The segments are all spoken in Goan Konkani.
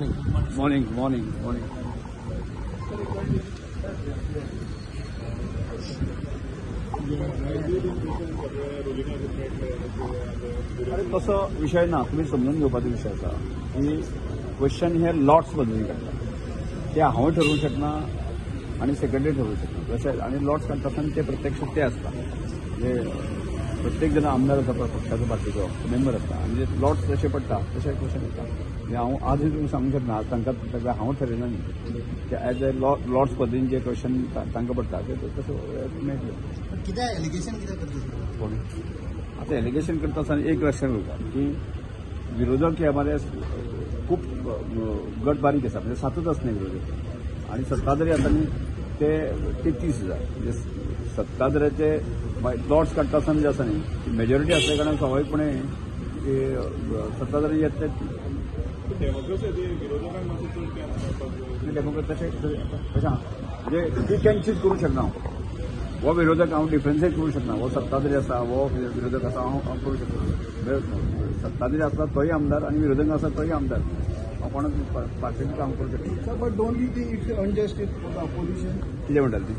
Morning. Morning, morning, morning. अरे तसो विशय ना, तुमी समजून घेवपाचो विशय आसा की क्वेश्चन हे लॉट्स बदलून काडटा, ते हांव ठरोवंक शकना आनी सेक्रेटरी ठरोवंक शकना. तशें आनी लॉट्स काडटा आसतना ते प्रत्यक्ष ते आसता, म्हणजे प्रत्येक जण आमदार आसा पक्षाचो पार्टीचो मेंबर आसता आनी जे लॉट्स जशे पडटा तशें क्वेश्चन येता. म्हणजे हांव आजूय तुमकां सांगूंक शकना, आज तांकां हांव ठरयना न्ही, ते एज ए लॉट्स पद्दतीन जे क्वेश्चन तांकां पडटा ते तशें मेळटलें. कितें एलिगेशन कितें करता कोण आतां एलिगेशन करता आसतना एक लक्षात उरता की विरोधक हे मरे खूब गट बारीक आसा, म्हणजे 7च आसना विरोधक आनी सत्ताधारी आसा न्ही ते 33,000. म्हणजे सत्ताधाऱ्याचे लॉट्स काडटा आसतना जे आसा न्ही मेजॉरिटी आसल्या कारणान स्वाभाविकपणे सत्ताधारी येतले. डेमोक्रेसी तशें तशें म्हणजे ती can choose करूंक शकना हांव, हो विरोधक हांव डिफरन्शिएट करूंक शकना, हो सत्ताधारी आसा हो विरोधक आसा हांव करूंक शकना. सत्ताधारी आसता तोय आमदार आनी विरोधक आसा तोय आमदार, हांव कोणाक पार्शली हांव करूंक शकना. But don't you think it's injustice for the opposition? कितें म्हणटाले ती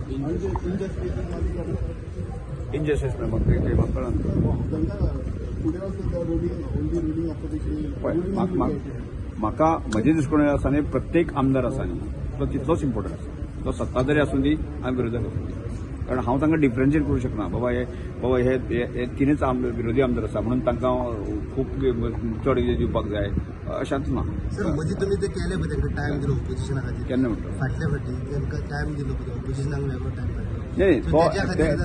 इनजस्टीस म्हाका कळना. म्हाका म्हजे दृश्टीकोण आसा न्ही प्रत्येक आमदार आसा न्ही तो तितलोच इम्पॉर्टंट आसा, तो सत्ताधारी आसूं दी आनी विरोधक आसूं दी, कारण हांव तांकां डिफरन्शिएट करूंक शकना. बाबा हे तिनूच विरोधी आमदार आसा म्हणून तांकां खूब चड कितें दिवपाक जाय अशेंच ना. सर मदीं तुमी ते केले पळय तांकां टायम दिलो ऑपोजिशना खातीर, केन्ना म्हणटा फाटल्या फावटी तांकां टायम दिलो पळय ऑपोजिशनाक वेगळो टायम काडलो. न्ही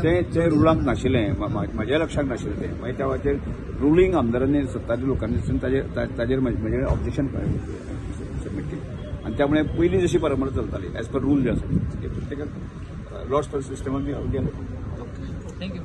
ते ते रुलांक नाशिल्लें, म्हज्या लक्षांत नाशिल्लें तें. मागीर त्या वाचेर रुलींग आमदारांनी सत्ताधारी लोकांनी ताजेर म्हजें ऑब्जेक्शन सबमीट केलें आनी त्यामुळे पयलीं जशी परंपरा चलताली एज पर रूल जे आसा ते प्रत्येकाक लॉट्स सिस्टमान गेले. Thank you.